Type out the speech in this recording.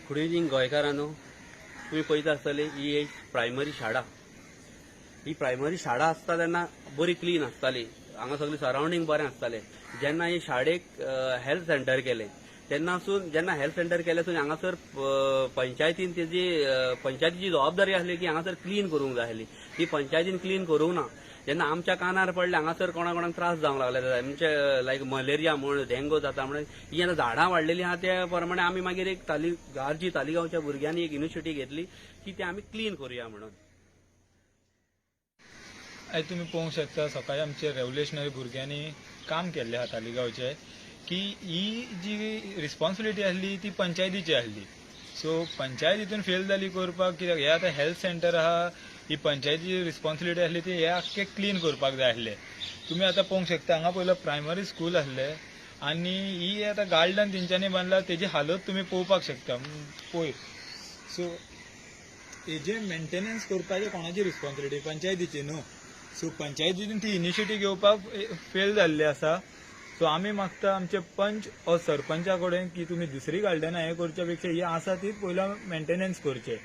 Good evening गोंयकारांनो. तुमी पळयता आसतले, ही एक प्रायमरी शाळा. ही प्रायमरी शाळा आसता तेन्ना बरी क्लीन आसताली. हांगा सगळें सरावंडींग बरें आसतालें. जेन्ना ही शाळेक हेल्थ सेंटर केलें तेन्नासून, जेन्ना हेल्थ सेंटर केलें सून हांगासर पंचायतीन तेजी पंचायतीची जबाबदारी आसली की हांगासर क्लीन करूंक जाय आसली. ती पंचायतीन क्लीन करूंक ना. जेन्ना आमच्या कानार पडले, हांगासर कोणा कोणाक त्रास जावंक लागले, म्हणजे लायक मलेरिया म्हण, डेंगू जाता म्हण, ही आतां झाडां वाडलेली आहा. त्या प्रमाणे आमी मागीर एक ताली गार्जी तालिगांवच्या भुरग्यांनी एक इनिशिएटीव घेतली की ते आमी क्लीन करुया म्हणून. आयज तुमी पळोवंक शकता, सकाळी आमचे रेव्होल्युशनरी भुरग्यांनी काम केल्लें आहा तालिगांवचे, की ही जी रिस्पॉन्सिबिलिटी आसली ती पंचायतीची आसली. सो पंचायत हितून फेल जाली करपाक, कित्याक हे आतां हेल्थ सेंटर आहा, ही पंचायतीची रिस्पॉन्सिबिलिटी आसली ती हे आख्खे क्लीन करपाक जाय आसले. तुमी आतां पळोवंक शकता, हांगा पयलो प्रायमरी स्कूल आसले आनी ही आतां गार्डन तेंच्यांनी बांदला, तेजी हालत तुमी पळोवपाक शकता पयर. सो हेजे मेंटेनन्स करपाचे कोणाची रिस्पॉन्सिबिलिटी? पंचायतीची न्हू? सो पंचायतीन ती इनिशिएटीव घेवपाक फेल जाल्ले आसा. सो आमी मागता आमचे पंच ओ सरपंचा कडेन की तुमी दुसरी गार्डनां हें करच्या पेक्षा ही आसा तीच पयलो मेंटेनन्स करचे.